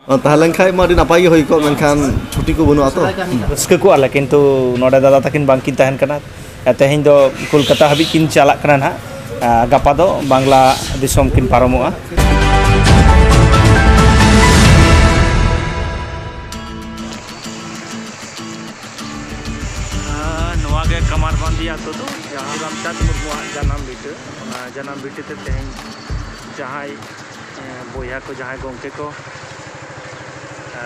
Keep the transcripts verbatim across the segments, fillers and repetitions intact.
ᱛᱟᱦᱮᱸ ᱞᱮᱱ ᱠᱷᱟᱡ ᱢᱟ ᱟᱹᱰᱤ ᱱᱟᱯᱟᱭ ᱜᱮ ᱦᱩᱭ ᱠᱚᱜ, ᱢᱮᱱᱠᱷᱟᱱ ᱪᱷᱩᱴᱤ ᱠᱚ ᱵᱟᱹᱱᱩᱜᱼᱟ ᱛᱚ᱾ ᱨᱟᱹᱥᱠᱟᱹ ᱠᱚᱜᱼᱟ ᱞᱮ, ᱠᱤᱱᱛᱩ ᱱᱚᱰᱮ ᱫᱟᱫᱟ ᱛᱟᱹᱠᱤᱱ ᱵᱟᱝᱠᱤᱱ ᱛᱟᱦᱮᱱ ᱠᱟᱱᱟ᱾ ᱛᱮᱦᱮᱧ ᱫᱚ ᱠᱳᱞᱠᱟᱛᱟ ᱦᱟᱹᱵᱤᱡ ᱠᱤᱱ ᱪᱟᱞᱟᱜ ᱠᱟᱱᱟ ᱱᱟᱦᱟᱜ᱾ ᱜᱟᱯᱟ ᱫᱚ ᱵᱟᱝᱞᱟ ᱫᱤᱥᱚᱢ ᱠᱤᱱ ᱯᱟᱨᱚᱢᱚᱜᱼᱟ᱾ ᱱᱚᱣᱟ ᱜᱮ ᱠᱟᱢᱟᱨᱵᱟᱸᱫᱤ ᱟᱛᱳ ᱫᱚ, ᱡᱟᱦᱟᱸ ᱨᱟᱢᱪᱟᱸᱫᱽ ᱢᱩᱨᱢᱩᱣᱟᱜ ᱡᱟᱱᱟᱢ ᱵᱷᱤᱴᱟᱹ᱾ ᱚᱱᱟ ᱡᱟᱱᱟᱢ ᱵᱷᱤᱴᱟᱹ ᱛᱮ ᱛᱮᱦᱮᱧ ᱡᱟᱦᱟᱸᱭ ᱵᱚᱭᱦᱟ ᱠᱚ, ᱡᱟᱦᱟᱸᱭ ᱜᱚᱢᱠᱮ ᱠᱚ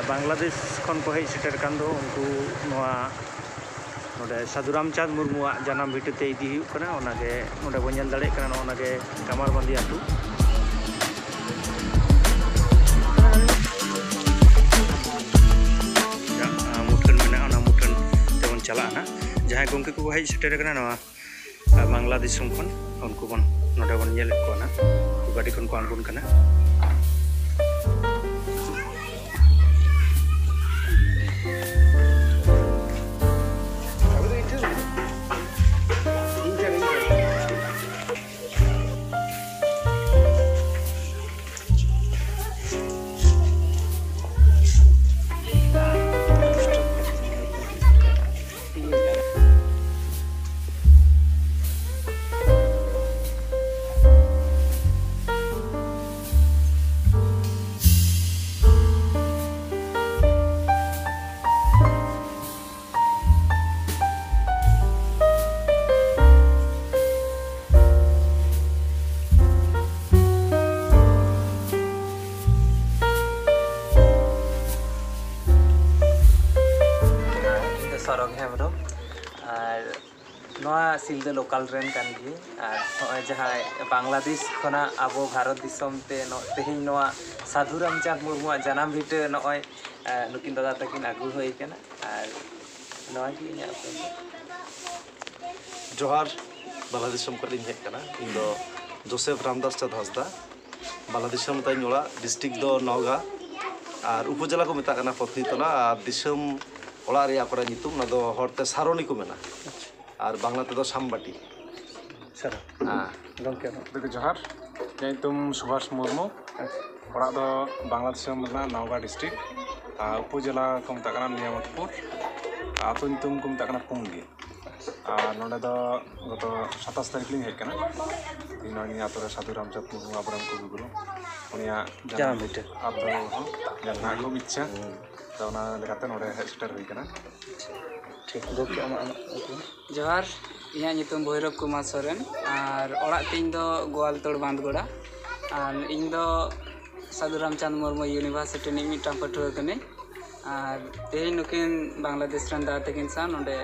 ᱵᱟᱝᱞᱟᱫᱮᱥ ᱠᱷᱚᱱ ᱠᱚ ᱦᱮᱡ ᱥᱮᱴᱮᱨ ᱟᱠᱟᱱ ᱫᱚ, ᱩᱱᱠᱩ ᱱᱚᱣᱟ ᱱᱚᱰᱮ ᱥᱟᱹᱫᱷᱩ ᱨᱟᱢᱪᱟᱸᱫᱽ ᱢᱩᱨᱢᱩᱣᱟᱜ ᱡᱟᱱᱟᱢ ᱵᱷᱤᱴᱟᱹ ᱛᱮ ᱤᱫᱤ ᱦᱩᱭᱩᱜ ᱠᱟᱱᱟ᱾ ᱚᱱᱟᱜᱮ ᱱᱚᱰᱮ ᱵᱚᱱ ᱧᱮᱞ ᱫᱟᱲᱮᱭᱟᱜ ᱠᱟᱱᱟ, ᱱᱚᱜᱼᱚ ᱱᱚᱣᱟ ᱜᱮ ᱠᱟᱢᱟᱨᱵᱟᱸᱫᱤ ᱟᱹᱛᱩ᱾ ᱡᱟᱦᱟᱸ ᱢᱩᱴᱷᱟᱹᱱ ᱢᱮᱱᱟᱜᱼᱟ, ᱚᱱᱟ ᱢᱩᱴᱷᱟᱹᱱ ᱛᱮᱵᱚᱱ ᱪᱟᱞᱟᱜᱼᱟ ᱱᱟᱜ᱾ ᱡᱟᱦᱟᱸᱭ ᱜᱚᱢᱠᱮ ᱠᱚᱠᱚ ᱦᱮᱡ ᱥᱮᱴᱮᱨ ᱟᱠᱟᱱᱟ ᱱᱚᱣᱟ ᱵᱟᱝᱞᱟ ᱫᱤᱥᱚᱢ ᱠᱷᱚᱱ, ᱩᱱᱠᱩ ᱵᱚᱱ ᱱᱚᱰᱮ ᱵᱚᱱ ᱧᱮᱞᱮᱫ ᱠᱚᱣᱟ ᱱᱟᱜ, ᱩᱱᱠᱩ ᱜᱟᱹᱰᱤ ᱠᱷᱚᱱ ᱠᱚ ᱟᱬᱜᱚᱱ ᱠᱟᱱᱟ᱾ ᱤᱧ ᱫᱚ ᱥᱚᱨᱚᱜᱽ ᱦᱮᱢᱵᱨᱚᱢ᱾ ᱟᱨ ᱱᱚᱣᱟ ᱥᱤᱞᱫᱟᱹ ᱞᱳᱠᱟᱞ ᱨᱮᱱ ᱠᱟᱱ ᱜᱤᱭᱟᱹᱧ᱾ ᱟᱨ ᱱᱚᱜᱼᱚᱭ ᱡᱟᱦᱟᱸᱭ ᱵᱟᱝᱞᱟᱫᱮᱥ ᱠᱷᱚᱱᱟᱜ ᱟᱵᱚ ᱵᱷᱟᱨᱚᱛ ᱫᱤᱥᱚᱢ ᱛᱮ ᱱᱚ-, ᱛᱮᱦᱮᱧ ᱱᱚᱣᱟ ᱥᱟᱹᱫᱷᱩ ᱨᱟᱢᱪᱟᱸᱫᱽ ᱢᱩᱨᱢᱩᱣᱟᱜ ᱡᱟᱱᱟᱢ ᱵᱷᱤᱴᱟᱹ ᱱᱚᱜᱼᱚᱭ, ᱮ, ᱱᱩᱠᱤᱱ ᱫᱟᱫᱟ ᱛᱟᱹᱠᱤᱱ ᱟᱹᱜᱩ ᱦᱩᱭ ᱠᱟᱱᱟ᱾ ᱟᱨ ᱱᱚᱣᱟ ᱜᱮ ᱤᱧᱟᱹᱜ ᱩᱯᱨᱩᱢ ᱫᱚ᱾ ᱡᱚᱦᱟᱨ, ᱵᱟᱝᱞᱟᱫᱮᱥ ᱫᱤᱥᱚᱢ ᱠᱷᱚᱱ ᱤᱧ ᱦᱮᱡ ᱠᱟᱱᱟ᱾ ᱤᱧ ᱫᱚ ᱡᱳᱥᱮᱯᱷ ᱨᱟᱢᱫᱟᱥ ᱪᱟᱸᱫᱽ ᱦᱟᱸᱥᱫᱟ᱾ ᱵᱟᱝᱞᱟᱫᱮᱥ ᱫᱤᱥᱚᱢ ᱛᱟᱹᱧ ᱚᱲᱟᱜ, ᱰᱤᱥᱴᱨᱤᱠᱴ ᱫᱚ ᱱᱚᱣᱜᱟ, ᱟᱨ ᱩᱯᱚᱡᱮᱞᱟ ᱠᱚ ᱢᱮᱛᱟᱜ ᱠᱟᱱᱟ ᱯᱚᱛᱱᱤᱛᱚᱞᱟ, ᱟᱨ ᱫᱤᱥᱚᱢ ᱚᱲᱟᱜ ᱨᱮᱭᱟᱜ ᱚᱠᱟᱨᱮ ᱧᱩᱛᱩᱢ, ᱚᱱᱟ ᱫᱚ ᱦᱚᱲᱛᱮ ᱥᱟᱨᱚᱱᱤ ᱠᱚ ᱢᱮᱱᱟ, ᱟᱨ ᱵᱟᱝᱞᱟ ᱛᱮᱫᱚ ᱥᱟᱢᱵᱟᱴᱤ᱾ ᱥᱟᱨᱚᱱᱤ᱾ ᱦᱮᱸ᱾ ᱜᱚᱢᱠᱮ ᱟᱢᱟᱜ? ᱜᱚᱢᱠᱮ ᱡᱚᱦᱟᱨ, ᱤᱧᱟᱹᱜ ᱧᱩᱛᱩᱢ ᱥᱩᱵᱷᱟᱥ ᱢᱩᱨᱢᱩ᱾ ᱟᱪᱪᱷᱟ᱾ ᱚᱲᱟᱜ ᱫᱚ ᱵᱟᱝᱞᱟ ᱫᱤᱥᱚᱢ ᱨᱮᱱᱟᱜ ᱱᱟᱣᱜᱟᱸ ᱰᱤᱥᱴᱨᱤᱠᱴ, ᱟᱨ ᱩᱯᱚᱡᱮᱞᱟ ᱠᱚ ᱢᱮᱛᱟᱜ ᱠᱟᱱᱟ ᱱᱤᱭᱟᱢᱚᱛᱯᱩᱨ, ᱟᱨ ᱟᱹᱛᱩ ᱧᱩᱛᱩᱢ ᱠᱚ ᱢᱮᱛᱟᱜ ᱠᱟᱱᱟ ᱯᱩᱝᱜᱤ᱾ ᱟᱨ ᱱᱚᱰᱮ ᱫᱚ ᱜᱚᱛᱚ ᱥᱟᱛᱟᱥ ᱛᱟᱹᱨᱤᱠᱷ ᱞᱤᱧ ᱦᱮᱡ ᱟᱠᱟᱱᱟ᱾ ᱛᱮᱦᱮᱧ ᱱᱚᱜᱼᱚᱭ ᱱᱤᱭᱟᱹ ᱟᱹᱛᱩ ᱨᱮ ᱥᱟᱹᱫᱷᱩ ᱨᱟᱢᱪᱟᱸᱫᱽ ᱢᱩᱨᱢᱩ ᱟᱵᱚᱨᱮᱱ ᱠᱚᱵᱤᱜᱩᱨᱩ, ᱩᱱᱤᱭᱟᱜ ᱡᱟᱱᱟᱢ ᱡᱟᱱᱟᱢ ᱵᱷᱤᱴᱟᱹ᱾ ᱟᱹᱛᱩ ᱦᱚᱸ ᱧᱮᱞ ᱨᱮᱱᱟᱜ ᱠᱷᱩᱵ ᱤᱪᱪᱷᱟ᱾ ᱛᱚ ᱚᱱᱟ ᱞᱮᱠᱟᱛᱮ ᱱᱚᱰᱮ ᱦᱮᱡ ᱥᱮᱴᱮᱨ ᱦᱩᱭ ᱟᱠᱟᱱᱟ᱾ ᱴᱷᱤᱠ, ᱜᱚᱢᱠᱮ, ᱟᱢᱟᱜ, ᱟᱢᱟᱜ ᱧᱩᱛᱩᱢ? ᱡᱚᱦᱟᱨ, ᱤᱧᱟᱹᱜ ᱧᱩᱛᱩᱢ ᱵᱷᱳᱭᱨᱚᱵ ᱠᱩᱢᱟᱨ ᱥᱚᱨᱮᱱ ᱟᱨ ᱚᱲᱟᱜ ᱛᱤᱧ ᱫᱚ ᱜᱳᱣᱟᱞᱛᱳᱲ ᱵᱟᱸᱫᱷᱜᱳᱲᱟ᱾ ᱟᱨ ᱤᱧ ᱫᱚ ᱥᱟᱹᱫᱷᱩ ᱨᱟᱢᱪᱟᱸᱫᱽ ᱢᱩᱨᱢᱩ ᱤᱭᱩᱱᱤᱵᱷᱟᱨᱥᱤᱴᱤ ᱨᱤᱱᱤᱡ ᱢᱤᱫᱴᱟᱝ ᱯᱟᱹᱴᱷᱩᱣᱟᱹ ᱠᱟᱹᱱᱟᱹᱧ᱾ ᱟᱨ ᱛᱮᱦᱮᱧ ᱱᱩᱠᱤᱱ ᱵᱟᱝᱞᱟᱫᱮᱥ ᱨᱮᱱ ᱫᱟᱫᱟ ᱛᱟᱹᱠᱤᱱ ᱥᱟᱶ ᱱᱚᱰᱮ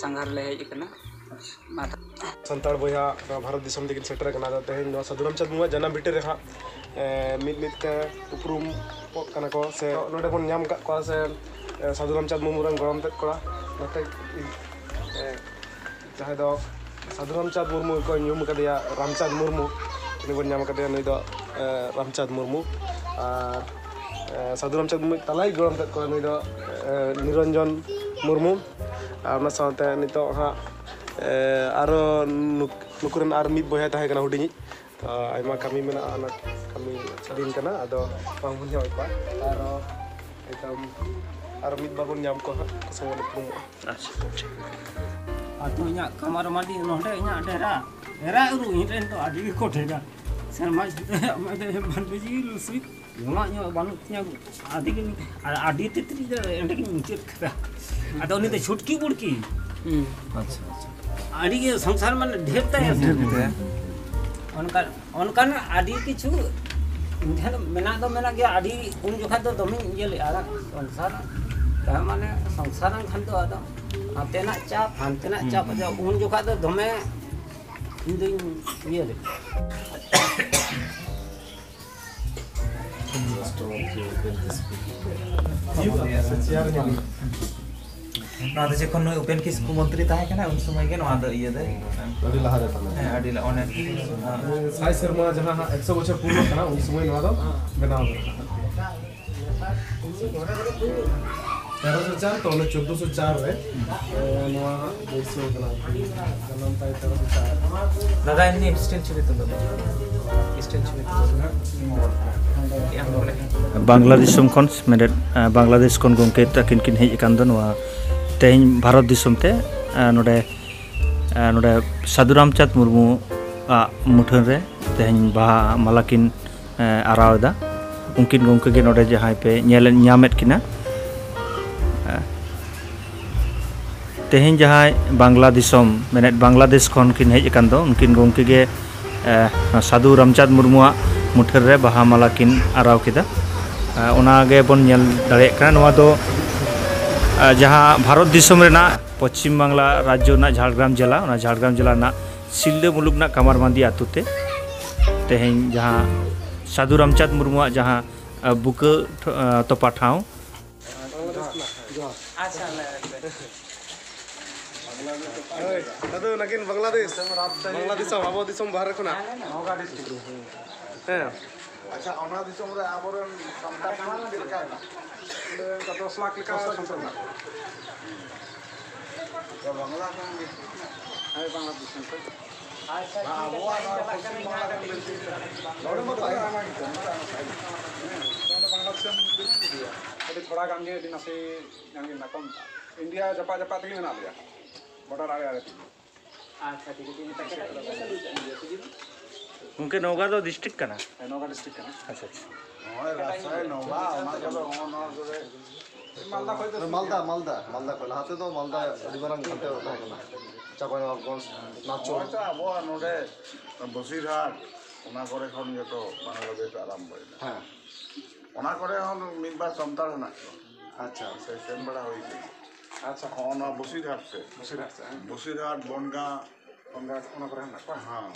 ᱥᱟᱸᱜᱷᱟᱨ ᱞᱮ ᱦᱮᱡ ᱟᱠᱟᱱᱟ᱾ ᱢᱟ ᱛᱚ᱾ ᱥᱟᱱᱛᱟᱲ ᱵᱚᱭᱦᱟ ᱱᱚᱣᱟ ᱵᱷᱟᱨᱚᱛ ᱫᱤᱥᱚᱢ ᱛᱮᱠᱤᱱ ᱥᱮᱴᱮᱨ ᱟᱠᱟᱱᱟ᱾ ᱟᱫᱚ ᱛᱮᱦᱮᱧ ᱱᱚᱣᱟ ᱥᱟᱹᱫᱷᱩ ᱨᱟᱢᱪᱟᱸᱫᱽ ᱢᱩᱨᱢᱩᱣᱟᱜ ᱡᱟᱱᱟᱢ ᱵᱷᱤᱴᱟᱹ ᱨᱮ ᱦᱟᱸᱜ, ᱮ, ᱢᱤᱫ ᱢᱤᱫ ᱛᱮ ᱩᱯᱨᱩᱢᱚᱜ ᱠᱟᱱᱟ ᱠᱚ, ᱥᱮ ᱱᱚᱰᱮ ᱵᱚᱱ ᱧᱟᱢ ᱟᱠᱟᱫ ᱠᱚᱣᱟ, ᱥᱮ, ᱮ, ᱥᱟᱹᱫᱷᱩ ᱨᱟᱢᱪᱟᱸᱫᱽ ᱢᱩᱨᱢᱩ ᱨᱮᱱ ᱜᱚᱲᱚᱢ ᱛᱮᱫ ᱠᱚᱲᱟ ᱱᱚᱛᱮ, ᱮ, ᱡᱟᱦᱟᱸᱭ ᱫᱚ ᱥᱟᱹᱫᱷᱩ ᱨᱟᱢᱪᱟᱸᱫᱽ ᱢᱩᱨᱢᱩ ᱜᱮᱠᱚ ᱧᱩᱢ ᱟᱠᱟᱫᱮᱭᱟ, ᱨᱟᱢᱪᱟᱸᱫᱽ ᱢᱩᱨᱢᱩ, ᱩᱱᱤ ᱵᱚᱱ ᱧᱟᱢ ᱟᱠᱟᱫᱮᱭᱟ, ᱱᱩᱭ ᱫᱚ, ᱮ, ᱨᱟᱢᱪᱟᱸᱫᱽ ᱢᱩᱨᱢᱩ᱾ ᱟᱨ, ᱮ, ᱥᱟᱹᱫᱷᱩ ᱨᱟᱢᱪᱟᱸᱫᱽ ᱢᱩᱨᱢᱩ ᱛᱟᱞᱟᱭᱤᱡ ᱜᱚᱲᱚᱢ ᱛᱮᱫ ᱠᱚᱲᱟ, ᱱᱩᱭ ᱫᱚ, ᱮ, ᱱᱤᱨᱚᱧᱡᱚᱱ ᱢᱩᱨᱢᱩ᱾ ᱟᱨ ᱚᱱᱟ ᱥᱟᱶᱛᱮ ᱱᱤᱛᱚᱜ ᱦᱟᱸᱜ, ᱮ, ᱟᱨᱚ ᱱᱩᱠ-, ᱱᱩᱠᱩ ᱨᱮᱱ ᱟᱨ ᱢᱤᱫ ᱵᱚᱭᱦᱟ ᱛᱟᱦᱮᱸ ᱠᱟᱱᱟ ᱦᱩᱰᱤᱧᱤᱡ᱾ ᱛᱚ, ᱟᱭᱢᱟ ᱠᱟᱹᱢᱤ ᱢᱮᱱᱟᱜᱼᱟ, ᱚᱱᱟ ᱠᱟᱹᱢᱤ ᱫᱤᱱ ᱠᱟᱱᱟ, ᱟᱫᱚ ᱵᱟᱝ ᱵᱚᱱ ᱧᱟᱢ ᱠᱚᱣᱟ᱾ ᱟᱨᱚ ᱮᱠᱫᱚᱢ ᱟᱨᱚ ᱢᱤᱫ ᱵᱟᱨ ᱵᱚᱱ ᱧᱟᱢ ᱠᱚᱣᱟ ᱦᱟᱸᱜ, ᱩᱱᱠᱩ ᱥᱚᱸᱜᱮ ᱵᱚᱱ ᱩᱯᱨᱩᱢᱚᱜᱼᱟ᱾ ᱟᱪᱪᱷᱟ, ᱴᱷᱤᱠ᱾ ᱟᱫᱚ ᱤᱧᱟᱹᱜ ᱠᱟᱢᱟᱨ ᱢᱟᱹᱞᱤ ᱱᱚᱰᱮ ᱤᱧᱟᱹᱜ ᱰᱮᱨᱟ, ᱰᱮᱨᱟ ᱨᱩ ᱤᱧ ᱨᱮᱱ ᱫᱚ ᱟᱹᱰᱤ ᱜᱮᱠᱚ ᱰᱷᱮᱨᱟ᱾ ᱥᱮᱨᱢᱟ ᱡᱩᱫᱤ ᱟᱢᱟᱜ ᱫᱚ ᱵᱟᱹᱱᱩ ᱡᱤᱞ ᱥᱩᱭ ᱡᱚᱢᱟᱜ ᱧᱩᱣᱟᱜ ᱵᱟᱹᱱᱩᱜ ᱛᱤᱧᱟᱹ, ᱟᱹᱰᱤ ᱜᱮ, ᱟᱨ ᱟᱹᱰᱤ ᱛᱮᱛᱨᱤ ᱫᱚ ᱮᱸᱰᱮ ᱜᱤᱧ ᱢᱩᱪᱟᱹᱫ ᱠᱟᱫᱟ᱾ ᱟᱫᱚ ᱩᱱᱤ ᱫᱚ ᱪᱷᱩᱴᱠᱤ ᱵᱩᱲᱠᱤ᱾ ᱦᱩᱸ᱾ ᱟᱪᱪᱷᱟ, ᱟᱪᱪᱷᱟ᱾ ᱟᱹᱰᱤ ᱜᱮ ᱥᱚᱝᱥᱟᱨ ᱢᱟᱱᱮ ᱰᱷᱮᱨ ᱛᱟᱭᱟ᱾ ᱰᱷᱮᱨ ᱜᱮᱛᱟᱭᱟ᱾ ᱚᱱᱠᱟ, ᱚᱱᱠᱟᱱᱟᱜ ᱟᱹᱰᱤ ᱠᱤᱪᱷᱩ ᱤᱧ ᱴᱷᱮᱱ ᱢᱮᱱᱟᱜ ᱫᱚ ᱢᱮᱱᱟᱜ ᱜᱮᱭᱟ᱾ ᱟᱹᱰᱤ ᱩᱱ ᱡᱚᱠᱷᱟᱡ ᱫᱚ ᱫᱚᱢᱮᱧ ᱤᱭᱟᱹ ᱞᱮᱜᱼᱟ ᱥᱚᱝᱥᱟᱨ᱾ ᱛᱟᱦᱮᱸ ᱢᱟᱱᱮ ᱥᱚᱝᱥᱟᱨ ᱮᱱ ᱠᱷᱟᱱ ᱫᱚ ᱟᱫᱚ ᱦᱟᱱᱛᱮᱱᱟᱜ ᱪᱟᱯ, ᱦᱟᱱᱛᱮᱱᱟᱜ ᱦᱩᱸ, ᱪᱟᱯ, ᱦᱩᱸ᱾ ᱟᱫᱚ ᱩᱱ ᱡᱚᱠᱷᱟᱡ ᱫᱚ ᱫᱚᱢᱮ ᱤᱧ ᱫᱩᱧ ᱤᱭᱟᱹ ᱞᱮᱫᱟ᱾ ᱱᱚᱣᱟ ᱫᱚ ᱡᱚᱠᱷᱚᱱ ᱱᱩᱭ ᱩᱯᱮᱱ ᱠᱤᱥᱠᱩ ᱢᱚᱱᱛᱨᱤ ᱛᱟᱦᱮᱸ ᱠᱟᱱᱟ, ᱩᱱ ᱥᱚᱢᱚᱭ ᱜᱮ ᱱᱚᱣᱟ ᱫᱚ ᱤᱭᱟᱹ ᱫᱚ᱾ ᱟᱹᱰᱤ ᱞᱟᱦᱟ ᱨᱮ ᱛᱟᱦᱮᱸ ᱠᱟᱱᱟ᱾ ᱦᱮᱸ, ᱟᱹᱰᱤ ᱞᱟ-, ᱚᱱᱮ, ᱦᱮᱸ, ᱥᱟᱭ ᱥᱮᱨᱢᱟ ᱡᱟᱦᱟᱸ ᱦᱟᱸᱜ ᱮᱠᱥᱚ ᱵᱚᱪᱷᱚᱨ ᱯᱩᱨᱟᱹᱜ ᱠᱟᱱᱟ, ᱩᱱ ᱥᱚᱢᱚᱭ ᱱᱚᱣᱟ ᱫᱚ ᱵᱮᱱᱟᱣ ᱠᱟᱱᱟ᱾ ᱛᱮᱨᱚᱥᱚ ᱪᱟᱨ ᱛᱚ, ᱚᱱᱟ ᱪᱳᱫᱽᱫᱳᱥᱚ ᱪᱟᱨ ᱨᱮ, ᱮ, ᱱᱚᱣᱟ ᱵᱟᱹᱭᱥᱟᱹᱣ ᱠᱟᱱᱟ ᱟᱨᱠᱤ᱾ ᱡᱟᱱᱟᱢ ᱛᱟᱭ ᱛᱮᱨᱚᱥᱚ ᱪᱟᱨ᱾ ᱫᱟᱫᱟ, ᱮᱢᱱᱤ ᱥᱴᱮᱱ ᱪᱷᱚᱵᱤ ᱛᱩᱞᱟᱹᱣ ᱢᱮ᱾ ᱥᱴᱮᱱ ᱪᱷᱚᱵᱤ ᱛᱩᱞᱟᱹᱣ ᱢᱮ᱾ ᱟᱢ ᱱᱚᱰᱮ᱾ ᱵᱟᱝᱞᱟ ᱫᱤᱥᱚᱢ ᱠᱷᱚᱱ ᱢᱮᱱᱮᱫ, ᱮ, ᱵᱟᱝᱞᱟᱫᱮᱥ ᱠᱷᱚᱱ ᱜᱚᱢᱠᱮ ᱛᱟᱹᱠᱤᱱ ᱠᱤᱱ ᱦᱮᱡ ᱟᱠᱟᱱ ᱫᱚ ᱱᱚᱣᱟ ᱛᱮᱦᱮᱧ ᱵᱷᱟᱨᱚᱛ ᱫᱤᱥᱚᱢ ᱛᱮ, ᱮ, ᱱᱚᱰᱮ, ᱮ, ᱱᱚᱰᱮ ᱥᱟᱹᱫᱷᱩ ᱨᱟᱢᱪᱟᱸᱫᱽ ᱢᱩᱨᱢᱩ ᱟᱜ ᱢᱩᱴᱷᱟᱹᱱ ᱨᱮ ᱛᱮᱦᱮᱧ ᱵᱟᱦᱟ ᱢᱟᱞᱟ ᱠᱤᱱ ᱮ, ᱟᱨᱟᱣ ᱮᱫᱟ᱾ ᱩᱱᱠᱤᱱ ᱜᱚᱢᱠᱮ ᱜᱮ ᱱᱚᱰᱮ ᱡᱟᱦᱟᱸᱭ ᱯᱮ ᱧᱮᱞ ᱧᱟᱢᱮᱫ ᱠᱤᱱᱟ᱾ ᱮ, ᱛᱮᱦᱮᱧ ᱡᱟᱦᱟᱸᱭ ᱵᱟᱝᱞᱟ ᱫᱤᱥᱚᱢ, ᱢᱮᱱᱮᱫ ᱵᱟᱝᱞᱟᱫᱮᱥ ᱠᱷᱚᱱ ᱠᱤᱱ ᱦᱮᱡ ᱟᱠᱟᱱ ᱫᱚ, ᱩᱱᱠᱤᱱ ᱜᱚᱢᱠᱮ ᱜᱮ, ᱮ, ᱥᱟᱹᱫᱷᱩ ᱨᱟᱢᱪᱟᱸᱫᱽ ᱢᱩᱨᱢᱩᱣᱟᱜ ᱢᱩᱴᱷᱟᱹᱱ ᱨᱮ ᱵᱟᱦᱟ ᱢᱟᱞᱟ ᱠᱤᱱ ᱟᱨᱟᱣ ᱠᱮᱫᱟ᱾ ᱮ, ᱚᱱᱟ ᱜᱮᱵᱚᱱ ᱧᱮᱞ ᱫᱟᱲᱮᱭᱟᱜ ᱠᱟᱱᱟ᱾ ᱱᱚᱣᱟ ᱫᱚ, ᱮ, ᱡᱟᱦᱟᱸ ᱵᱷᱟᱨᱚᱛ ᱫᱤᱥᱚᱢ ᱨᱮᱱᱟᱜ ᱯᱚᱪᱷᱤᱢ ᱵᱟᱝᱞᱟ ᱨᱟᱡᱽᱡᱚ ᱨᱮᱱᱟᱜ ᱡᱷᱟᱲᱜᱨᱟᱢ ᱡᱮᱞᱟ, ᱚᱱᱟ ᱡᱷᱟᱲᱜᱨᱟᱢ ᱡᱮᱞᱟ ᱨᱮᱱᱟᱜ ᱥᱤᱞᱫᱟᱹ ᱢᱩᱞᱩᱠ ᱨᱮᱱᱟᱜ ᱠᱟᱢᱟᱨᱵᱟᱸᱫᱤ ᱟᱹᱛᱩ ᱛᱮ ᱛᱮᱦᱮᱧ ᱡᱟᱦᱟᱸ ᱥᱟᱹᱫᱷᱩ ᱨᱟᱢᱪᱟᱸᱫᱽ ᱢᱩᱨᱢᱩᱣᱟᱜ ᱡᱟᱦᱟᱸ, ᱟ, ᱵᱩᱠᱟᱹ ᱴᱷᱚ-, ᱟ, ᱛᱚᱯᱟ ᱴᱷᱟᱶ᱾ ᱟᱪᱪᱷᱟ, ᱞᱟᱹᱭ ᱢᱮ᱾ ᱦᱳᱭ, ᱫᱟᱫᱩ, ᱱᱟᱠᱤᱱ ᱵᱟᱝᱞᱟᱫᱮᱥ, ᱵᱟᱝᱞᱟᱫᱮᱥ ᱟᱵᱚ ᱫᱤᱥᱚᱢ ᱵᱟᱦᱨᱮ ᱠᱷᱚᱱᱟᱜ᱾ ᱱᱚᱣᱟ ᱰᱤᱥᱴᱨᱤᱠᱴ᱾ ᱦᱮᱸ᱾ ᱟᱪᱪᱷᱟ, ᱚᱱᱟ ᱫᱤᱥᱚᱢ ᱨᱮ ᱟᱵᱚᱨᱮᱱ ᱥᱟᱱᱛᱟᱲ ᱠᱚ ᱪᱮᱫ ᱞᱮᱠᱟ ᱦᱮᱱᱟᱜ ᱠᱚᱣᱟ? ᱚᱸᱰᱮ ᱚᱱᱠᱟ ᱫᱚᱥ ᱞᱟᱠᱷ ᱞᱮᱠᱟ ᱥᱟᱱᱛᱟᱲ ᱢᱮᱱᱟᱜ ᱠᱚᱣᱟ᱾ ᱵᱟᱝᱞᱟ ᱠᱟᱱ ᱜᱮ᱾ ᱦᱮᱸ, ᱵᱟᱝᱞᱟ ᱫᱤᱥᱚᱢ ᱠᱷᱚᱱ᱾ ᱟᱪᱪᱷᱟ, ᱴᱷᱤᱠ ᱟᱪᱷᱮ, ᱟᱵᱚᱣᱟᱜ ᱤᱧ ᱱᱚᱣᱟ ᱪᱟᱞᱟᱜ ᱠᱟᱱᱟ, ᱯᱚᱥᱪᱤᱢ ᱤᱧ ᱵᱟᱝᱞᱟ ᱟᱭᱢᱟ ᱠᱟᱱ ᱜᱮ᱾ ᱱᱚᱰᱮ ᱢᱟ ᱵᱟᱝ ᱠᱟᱱ ᱜᱮ᱾ ᱟᱹᱰᱤ ᱛᱷᱚᱲᱟ ᱜᱟᱱ ᱜᱮ, ᱟᱹᱰᱤ ᱱᱟᱥᱮ ᱜᱟᱱ ᱜᱮ ᱢᱮᱱᱟᱜ ᱠᱚᱣᱟ᱾ ᱤᱱᱰᱤᱭᱟ ᱡᱟᱯᱟᱜ ᱡᱟᱯᱟᱜ ᱛᱮᱜᱮ ᱢᱮᱱᱟᱜ ᱞᱮᱭᱟ, ᱵᱚᱰᱟᱨ ᱟᱲᱮ ᱟᱲᱮ ᱛᱮᱜᱮ᱾ ᱟᱪᱪᱷᱟ, ᱴᱷᱤᱠ ᱟᱪᱷᱮ, ᱤᱧ ᱮᱴᱟᱜ ᱥᱮᱫ ᱨᱮ ᱵᱟᱹᱧ ᱪᱟᱞᱟᱜ ᱠᱟᱱᱟ᱾ ᱜᱚᱢᱠᱮ, ᱱᱚᱣᱟ ᱫᱚ ᱰᱤᱥᱴᱨᱤᱠᱴ ᱠᱟᱱᱟ? ᱦᱮᱸ, ᱱᱚᱣᱟ ᱰᱤᱥᱴᱨᱤᱠᱴ ᱠᱟᱱᱟ᱾ ᱟᱪᱪᱷᱟ, ᱟᱪᱪᱷᱟ᱾ ᱱᱚᱜᱼᱚᱭ ᱨᱟᱡᱥᱟᱦᱤ, ᱱᱚᱣᱟ, ᱚᱱᱟ ᱠᱚᱫᱚ, ᱱᱚᱜᱼᱚ ᱱᱚᱣᱟ ᱠᱚᱨᱮ᱾ ᱢᱟᱞᱫᱟ ᱠᱷᱚᱡ ᱫᱚ ᱢᱟᱞᱫᱟ, ᱢᱟᱞᱫᱟ, ᱢᱟᱞᱫᱟ ᱠᱷᱚᱡ᱾ ᱞᱟᱦᱟ ᱛᱮᱫᱚ ᱢᱟᱞᱫᱟ ᱟᱹᱰᱤ ᱢᱟᱨᱟᱝ ᱦᱟᱱᱛᱮ ᱛᱟᱦᱮᱸ ᱠᱟᱱᱟ, ᱪᱟᱸᱯᱟᱭᱱᱚᱵᱟᱵᱜᱚᱸᱡᱽ, ᱱᱟᱪᱚᱞ᱾ ᱱᱚᱜᱼᱚᱭ ᱛᱚ ᱟᱵᱚᱣᱟᱜ ᱱᱚᱰᱮ ᱵᱚᱥᱤᱨᱦᱟᱴ, ᱚᱱᱟ ᱠᱚᱨᱮ ᱠᱷᱚᱱ ᱜᱮᱛᱚ ᱵᱟᱝᱞᱟᱫᱮᱥ ᱟᱨᱟᱢᱵᱷᱚᱭᱮᱱᱟ᱾ ᱦᱮᱸ᱾ ᱚᱱᱟ ᱠᱚᱨᱮ ᱦᱚᱸ ᱢᱤᱫ ᱵᱟᱨ ᱥᱟᱱᱛᱟᱲ ᱦᱮᱱᱟᱜ ᱠᱚᱣᱟ᱾ ᱟᱪᱪᱷᱟ᱾ ᱥᱮ ᱥᱮᱱ ᱵᱟᱲᱟ ᱦᱩᱭ ᱠᱟᱱᱟ᱾ ᱟᱪᱪᱷᱟ᱾ ᱦᱚᱸ, ᱚᱱᱟ ᱵᱚᱥᱤᱨᱦᱟᱴ ᱥᱮᱫ᱾ ᱵᱚᱥᱤᱨᱦᱟᱴ ᱥᱮᱫ, ᱦᱮᱸ᱾ ᱵᱚᱥᱤᱨᱦᱟᱴ, ᱵᱚᱱᱜᱟ᱾ ᱵᱚᱱᱜᱟ, ᱚᱱᱟ ᱠᱚᱨᱮ ᱦᱮᱱᱟᱜ ᱠᱚᱣᱟ? ᱦᱮᱸ,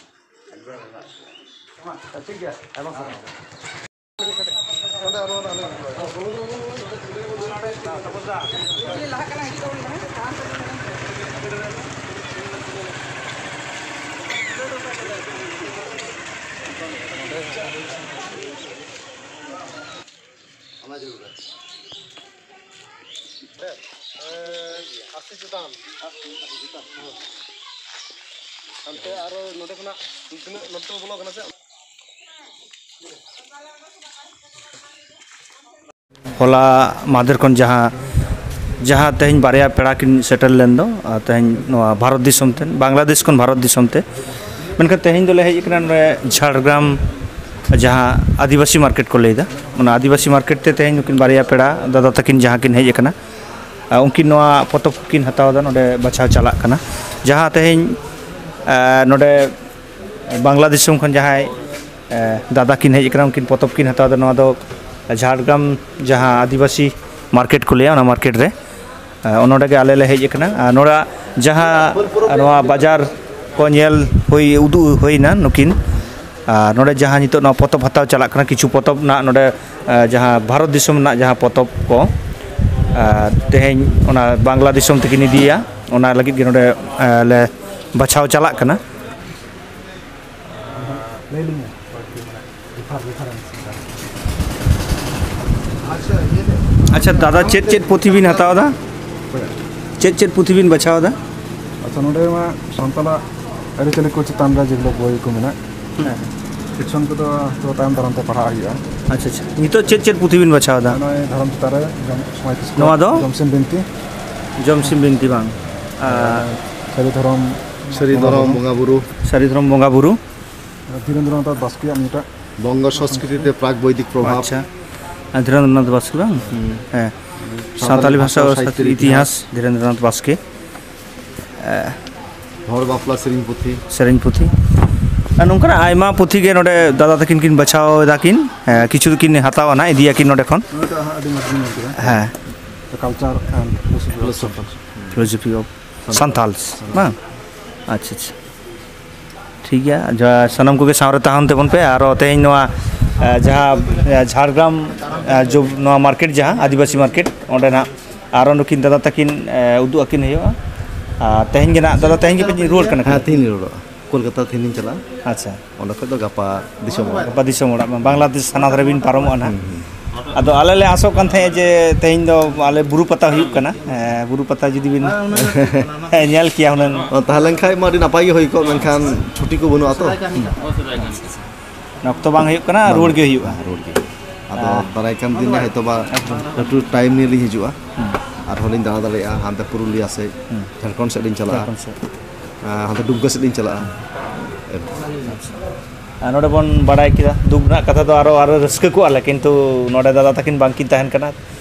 ᱮᱠᱫᱚᱢ ᱦᱮᱱᱟᱜ ᱠᱚᱣᱟ᱾ ᱢᱟ, ᱴᱷᱤᱠ ᱜᱮᱭᱟ, ᱟᱭᱢᱟ ᱥᱟᱨᱦᱟᱣ᱾ ᱱᱚᱰᱮ ᱟᱨᱚ ᱱᱚᱰᱮ᱾ ᱚᱱᱟ ᱡᱟᱹᱨᱩᱲᱟ᱾ ᱟᱥᱤ ᱪᱮᱛᱟᱱ᱾ ᱦᱟᱱᱛᱮ ᱟᱨᱚ ᱱᱚᱰᱮ ᱠᱷᱚᱱᱟᱜ ᱛᱤᱱᱟᱹᱜ ᱱᱚᱛᱮ ᱵᱚᱞᱚ ᱠᱟᱱᱟ ᱥᱮ? ᱦᱚᱞᱟ ᱢᱟᱦᱫᱮᱨ ᱠᱷᱚᱱ ᱡᱟᱦᱟᱸ, ᱡᱟᱦᱟᱸ ᱛᱮᱦᱮᱧ ᱵᱟᱨᱭᱟ ᱯᱮᱲᱟ ᱠᱤᱱ ᱥᱮᱴᱮᱨ ᱞᱮᱱ ᱫᱚ, ᱟᱨ ᱛᱮᱦᱮᱧ ᱱᱚᱣᱟ ᱵᱷᱟᱨᱚᱛ ᱫᱤᱥᱚᱢ ᱛᱮ, ᱵᱟᱝᱞᱟᱫᱮᱥ ᱠᱷᱚᱱ ᱵᱷᱟᱨᱚᱛ ᱫᱤᱥᱚᱢ ᱛᱮ᱾ ᱢᱮᱱᱠᱷᱟᱱ ᱛᱮᱦᱮᱧ ᱫᱚᱞᱮ ᱦᱮᱡ ᱟᱠᱟᱱᱟ ᱱᱚᱰᱮ ᱡᱷᱟᱲᱜᱨᱟᱢ, ᱡᱟᱦᱟᱸ ᱟᱹᱫᱤᱵᱟᱹᱥᱤ ᱢᱟᱨᱠᱮᱴ ᱠᱚ ᱞᱟᱹᱭᱫᱟ, ᱚᱱᱟ ᱟᱹᱫᱤᱵᱟᱹᱥᱤ ᱢᱟᱨᱠᱮᱴ ᱛᱮ ᱛᱮᱦᱮᱧ ᱱᱩᱠᱤᱱ ᱵᱟᱨᱭᱟ ᱯᱮᱲᱟ ᱫᱟᱫᱟ ᱛᱟᱹᱠᱤᱱ ᱡᱟᱦᱟᱸ ᱠᱤᱱ ᱦᱮᱡ ᱟᱠᱟᱱᱟ, ᱟᱨ ᱩᱱᱠᱤᱱ ᱱᱚᱣᱟ ᱯᱚᱛᱚᱵ ᱠᱤᱱ ᱦᱟᱛᱟᱣ ᱮᱫᱟ, ᱱᱚᱰᱮ ᱵᱟᱪᱷᱟᱣ ᱪᱟᱞᱟᱜ ᱠᱟᱱᱟ᱾ ᱡᱟᱦᱟᱸ ᱛᱮᱦᱮᱧ, ᱟᱨ ᱱᱚᱰᱮ ᱵᱟᱝᱞᱟ ᱫᱤᱥᱚᱢ ᱠᱷᱚᱱ ᱡᱟᱦᱟᱸᱭ, ᱮ, ᱫᱟᱫᱟ ᱠᱤᱱ ᱦᱮᱡ ᱟᱠᱟᱱᱟ, ᱩᱱᱠᱤᱱ ᱯᱚᱛᱚᱵ ᱠᱤᱱ ᱦᱟᱛᱟᱣ ᱮᱫᱟ᱾ ᱱᱚᱣᱟ ᱫᱚ ᱡᱷᱟᱲᱜᱨᱟᱢ ᱡᱟᱦᱟᱸ ᱟᱹᱫᱤᱵᱟᱹᱥᱤ ᱢᱟᱨᱠᱮᱴ ᱠᱚ ᱞᱟᱹᱭᱟ, ᱚᱱᱟ ᱢᱟᱨᱠᱮᱴ ᱨᱮ, ᱮ, ᱱᱚᱰᱮ ᱜᱮ ᱟᱞᱮ ᱞᱮ ᱦᱮᱡ ᱟᱠᱟᱱᱟ᱾ ᱟᱨ ᱱᱚᱰᱮ ᱡᱟᱦᱟᱸ ᱱᱚᱣᱟ ᱵᱟᱡᱟᱨ ᱠᱚ ᱧᱮᱞ ᱦᱩᱭ, ᱩᱫᱩᱜ ᱦᱩᱭᱱᱟ ᱱᱩᱠᱤᱱ᱾ ᱟᱨ ᱱᱚᱰᱮ ᱡᱟᱦᱟᱸ ᱱᱤᱛᱚᱜ ᱱᱚᱣᱟ ᱯᱚᱛᱚᱵ ᱦᱟᱛᱟᱣ ᱪᱟᱞᱟᱜ ᱠᱟᱱᱟ, ᱠᱤᱪᱷᱩ ᱯᱚᱛᱚᱵ ᱨᱮᱱᱟᱜ ᱱᱚᱰᱮ, ᱮ, ᱡᱟᱦᱟᱸ ᱵᱷᱟᱨᱚᱛ ᱫᱤᱥᱚᱢ ᱨᱮᱱᱟᱜ ᱡᱟᱦᱟᱸ ᱯᱚᱛᱚᱵ ᱠᱚ, ᱮ, ᱛᱮᱦᱮᱧ ᱚᱱᱟ ᱵᱟᱝᱞᱟ ᱫᱤᱥᱚᱢ ᱛᱮᱠᱤᱱ ᱤᱫᱤᱭᱟ, ᱚᱱᱟ ᱞᱟᱹᱜᱤᱫ ᱜᱮ ᱱᱚᱰᱮ, ᱮ, ᱞᱮ ᱵᱟᱪᱷᱟᱣ ᱪᱟᱞᱟᱜ ᱠᱟᱱᱟ᱾ ᱞᱟᱹᱭ ᱞᱤᱧ ᱢᱮ᱾ ᱰᱤᱯᱷᱟᱨ, ᱰᱤᱯᱷᱟᱨᱮᱱᱥ᱾ ᱟᱪᱪᱷᱟ, ᱤᱭᱟᱹ ᱨᱮ᱾ ᱟᱪᱪᱷᱟ ᱫᱟᱫᱟ, ᱪᱮᱫ ᱪᱮᱫ ᱯᱩᱛᱷᱤ ᱵᱤᱱ ᱦᱟᱛᱟᱣ ᱮᱫᱟ? ᱚᱠᱚᱭᱟᱜ? ᱪᱮᱫ ᱪᱮᱫ ᱯᱩᱛᱷᱤ ᱵᱤᱱ ᱵᱟᱪᱷᱟᱣ ᱮᱫᱟ? ᱟᱪᱪᱷᱟ, ᱱᱚᱰᱮ ᱢᱟ ᱥᱟᱱᱛᱟᱲᱟᱜ ᱟᱹᱨᱤᱪᱟᱹᱞᱤ ᱠᱚ ᱪᱮᱛᱟᱱ ᱨᱮ ᱡᱮᱜᱩᱞᱳ ᱵᱚᱭ ᱠᱚ ᱢᱮᱱᱟᱜ, ᱦᱮᱸ, ᱯᱷᱤᱠᱥᱚᱱ ᱠᱚᱫᱚ ᱛᱚ ᱛᱟᱭᱚᱢ ᱫᱟᱨᱟᱢ ᱛᱮ ᱯᱟᱲᱦᱟᱜ ᱦᱩᱭᱩᱜᱼᱟ᱾ ᱟᱪᱪᱷᱟ, ᱟᱪᱪᱷᱟ᱾ ᱱᱤᱛᱚᱜ ᱪᱮᱫ ᱪᱮᱫ ᱯᱩᱛᱷᱤ ᱵᱤᱱ ᱵᱟᱪᱷᱟᱣ ᱮᱫᱟ? ᱱᱚᱜᱼᱚᱭ ᱫᱷᱚᱨᱚᱢ ᱪᱮᱛᱟᱱ ᱨᱮ ᱡᱚᱢ-, ᱥᱚᱢᱟᱡᱽ ᱥᱠᱩᱞ ᱱᱚᱣᱟ ᱫᱚ? ᱡᱚᱢᱥᱤᱢ ᱵᱤᱱᱛᱤ᱾ ᱡᱚᱢᱥᱤᱢ ᱵᱤᱱᱛᱤ ᱵᱟᱝ? ᱟᱨ ᱥᱟᱹᱨᱤ ᱫᱷᱚᱨᱚᱢ ᱥᱟᱹᱨᱤ ᱵᱚᱸᱜᱟ ᱫᱷᱚᱨᱚᱢ ᱵᱩᱨᱩ᱾ ᱵᱚᱸᱜᱟ ᱵᱩᱨᱩ᱾ ᱥᱟᱹᱨᱤ ᱫᱷᱚᱨᱚᱢ ᱵᱚᱸᱜᱟ ᱵᱩᱨᱩ᱾ ᱫᱷᱤᱨᱮᱱᱫᱨᱚᱱᱟᱛᱷ ᱵᱟᱥᱠᱮᱭᱟᱜ ᱢᱤᱫᱴᱟᱜ ᱵᱚᱝᱜᱚ ᱥᱚᱝᱥᱠᱨᱤᱛᱤ ᱛᱮ ᱯᱨᱟᱜᱽ ᱵᱳᱭᱫᱤᱠ ᱯᱨᱚᱵᱷᱟᱵᱽ᱾ ᱟᱪᱪᱷᱟ᱾ ᱟᱨ ᱫᱷᱤᱨᱮᱱᱫᱨᱚᱱᱟᱛᱷ ᱵᱟᱥᱠᱮ ᱵᱟᱝ? ᱦᱩᱸ᱾ ᱦᱮᱸ᱾ ᱥᱟᱱᱛᱟᱞᱤ ᱥᱟᱱᱛᱟᱞᱤ ᱵᱷᱟᱥᱟ ᱵᱷᱟᱥᱟ ᱥᱟᱥᱛᱨᱤ ᱥᱟᱥᱛᱨᱤ ᱤᱛᱤᱦᱟᱥ, ᱤᱛᱤᱦᱟᱥ᱾ ᱫᱷᱤᱨᱮᱱᱫᱨᱚᱱᱟᱛᱷ ᱵᱟᱥᱠᱮ᱾ ᱦᱚᱲ ᱵᱟᱯᱞᱟ ᱥᱮᱨᱮᱧ ᱯᱩᱛᱷᱤ᱾ ᱥᱮᱨᱮᱧ ᱯᱩᱛᱷᱤ᱾ ᱟᱨ ᱱᱚᱝᱠᱟᱱᱟᱜ ᱟᱭᱢᱟ ᱯᱩᱛᱷᱤ ᱜᱮ ᱱᱚᱰᱮ ᱫᱟᱫᱟ ᱛᱟᱹᱠᱤᱱ ᱠᱤᱱ ᱵᱟᱪᱷᱟᱣ ᱮᱫᱟ ᱠᱤᱱ᱾ ᱦᱮᱸ, ᱠᱤᱪᱷᱩ ᱫᱚᱠᱤᱱ ᱦᱟᱛᱟᱣᱟ ᱱᱟᱦᱟᱜ, ᱤᱫᱤᱭᱟᱠᱤᱱ ᱱᱚᱰᱮ ᱠᱷᱚᱱ᱾ ᱱᱚᱣᱟ ᱫᱚ ᱟᱹᱰᱤ ᱢᱚᱡᱽ ᱵᱤᱱ ᱢᱮᱱ ᱠᱮᱫᱟ᱾ ᱦᱮᱸ᱾ The culture and philosophy of Philosophy. Santals. Philosophy of Santals, ᱵᱟᱝ? ᱟᱪᱪᱷᱟ, ᱟᱪᱪᱷᱟ᱾ ᱴᱷᱤᱠ ᱜᱮᱭᱟ, ᱡᱟ-, ᱥᱟᱱᱟᱢ ᱠᱚᱜᱮ ᱥᱟᱶᱨᱮ ᱛᱟᱦᱮᱱ ᱛᱟᱵᱚᱱ ᱯᱮ᱾ ᱟᱨᱚ ᱛᱮᱦᱮᱧ ᱱᱚᱣᱟ, ᱮ, ᱡᱟᱦᱟᱸ, ᱮ, ᱡᱷᱟᱲᱜᱨᱟᱢ, ᱮ, ᱡᱚᱵ-, ᱱᱚᱣᱟ ᱢᱟᱨᱠᱮᱴ, ᱡᱟᱦᱟᱸ ᱟᱹᱫᱤᱵᱟᱹᱥᱤ ᱢᱟᱨᱠᱮᱴ, ᱚᱸᱰᱮ ᱱᱟᱜ ᱟᱨᱚ ᱱᱩᱠᱤᱱ ᱫᱟᱫᱟ ᱛᱟᱹᱠᱤᱱ, ᱮ, ᱩᱫᱩᱜ ᱟᱹᱠᱤᱱ ᱦᱩᱭᱩᱜᱼᱟ᱾ ᱟᱨ ᱛᱮᱦᱮᱧ ᱜᱮ ᱱᱟᱜ, ᱫᱟᱫᱟ, ᱛᱮᱦᱮᱧ ᱜᱮᱯᱮ ᱨᱩᱣᱟᱹᱲ ᱠᱟᱱᱟ? ᱦᱮᱸ, ᱛᱮᱦᱮᱧ ᱞᱤᱧ ᱨᱩᱣᱟᱹᱲᱚᱜᱼᱟ᱾ ᱠᱳᱞᱠᱟᱛᱟ ᱛᱮᱦᱮᱧ ᱞᱤᱧ ᱪᱟᱞᱟᱜᱼᱟ᱾ ᱟᱪᱪᱷᱟ᱾ ᱚᱸᱰᱮ ᱠᱷᱚᱡ ᱫᱚ ᱜᱟᱯᱟ ᱫᱤᱥᱚᱢ ᱚᱲᱟᱜ᱾ ᱜᱟᱯᱟ ᱫᱤᱥᱚᱢ ᱚᱲᱟᱜ, ᱵᱟᱝᱞᱟᱫᱮᱥ ᱥᱟᱱᱟᱛ ᱨᱮᱵᱤᱱ ᱯᱟᱨᱚᱢᱚᱜᱼᱟ ᱱᱟᱦᱟᱜ᱾ ᱦᱩᱸ, ᱦᱩᱸ᱾ ᱟᱫᱚ ᱟᱞᱮ ᱞᱮ ᱟᱥᱚᱜ ᱠᱟᱱ ᱛᱟᱦᱮᱸᱫ ᱡᱮ ᱛᱮᱦᱮᱧ ᱫᱚ ᱟᱞᱮ ᱵᱩᱨᱩ ᱯᱟᱛᱟ ᱦᱩᱭᱩᱜ ᱠᱟᱱᱟ, ᱦᱮᱸ, ᱵᱩᱨᱩ ᱯᱟᱛᱟ ᱡᱩᱫᱤ ᱵᱤᱱ ᱧᱮᱞ ᱠᱮᱭᱟ ᱦᱩᱱᱟᱹᱝ᱾ ᱚ, ᱛᱟᱦᱮᱸ ᱞᱮᱱ ᱠᱷᱟᱡ ᱢᱟ ᱟᱹᱰᱤ ᱱᱟᱯᱟᱭ ᱜᱮ ᱦᱩᱭ ᱠᱚᱜ, ᱢᱮᱱᱠᱷᱟᱱ ᱪᱷᱩᱴᱤ ᱠᱚ ᱵᱟᱹᱱᱩᱜᱼᱟ ᱛᱚ᱾ ᱚᱠᱛᱚ ᱵᱟᱝ ᱦᱩᱭᱩᱜ ᱠᱟᱱᱟ, ᱵᱟᱝ ᱨᱩᱣᱟᱹᱲ ᱜᱮ ᱦᱩᱭᱩᱜᱼᱟ᱾ ᱦᱩᱭᱩᱜᱼᱟ, ᱨᱩᱣᱟᱹᱲ ᱜᱮ ᱦᱩᱭᱩᱜᱼᱟ᱾ ᱟᱫᱚ ᱦᱮᱸ᱾ ᱫᱟᱨᱟᱭ ᱠᱟᱱ ᱫᱤᱱ ᱨᱮ ᱦᱚᱭᱛᱳ ᱵᱟ ᱮᱠᱫᱚᱢ᱾ ᱞᱟᱹᱴᱩ ᱴᱟᱭᱤᱢ ᱱᱤᱭᱮ ᱞᱤᱧ ᱦᱤᱡᱩᱜᱼᱟ᱾ ᱦᱩᱸ᱾ ᱟᱨᱦᱚᱸ ᱞᱤᱧ ᱫᱟᱬᱟ ᱫᱟᱲᱮᱭᱟᱜᱼᱟ ᱦᱟᱱᱛᱮ ᱯᱩᱨᱩᱞᱤᱭᱟ ᱥᱮᱫ, ᱦᱩᱸ᱾ ᱡᱷᱟᱲᱠᱷᱚᱸᱰ ᱥᱮᱫ ᱞᱤᱧ ᱪᱟᱞᱟᱜᱼᱟ᱾ ᱡᱷᱟᱲᱠᱷᱚᱸᱰ ᱥᱮᱫ᱾ ᱟᱨ ᱦᱟᱱᱛᱮ ᱫᱩᱢᱠᱟ ᱥᱮᱫ ᱞᱤᱧ ᱪᱟᱞᱟᱜᱼᱟ᱾ ᱟᱨ ᱱᱚᱰᱮ ᱵᱚᱱ ᱵᱟᱲᱟᱭ ᱠᱮᱫᱟ, ᱫᱩᱠ ᱨᱮᱱᱟᱜ ᱠᱟᱛᱷᱟ ᱫᱚ ᱟᱨᱚ, ᱟᱨᱚ ᱨᱟᱹᱥᱠᱟᱹ ᱠᱚᱜᱼᱟ ᱞᱮ, ᱠᱤᱱᱛᱩ ᱱᱚᱰᱮ ᱫᱟᱫᱟ ᱛᱟᱹᱠᱤᱱ ᱵᱟᱝᱠᱤᱱ ᱛᱟᱦᱮᱱ ᱠᱟᱱᱟ᱾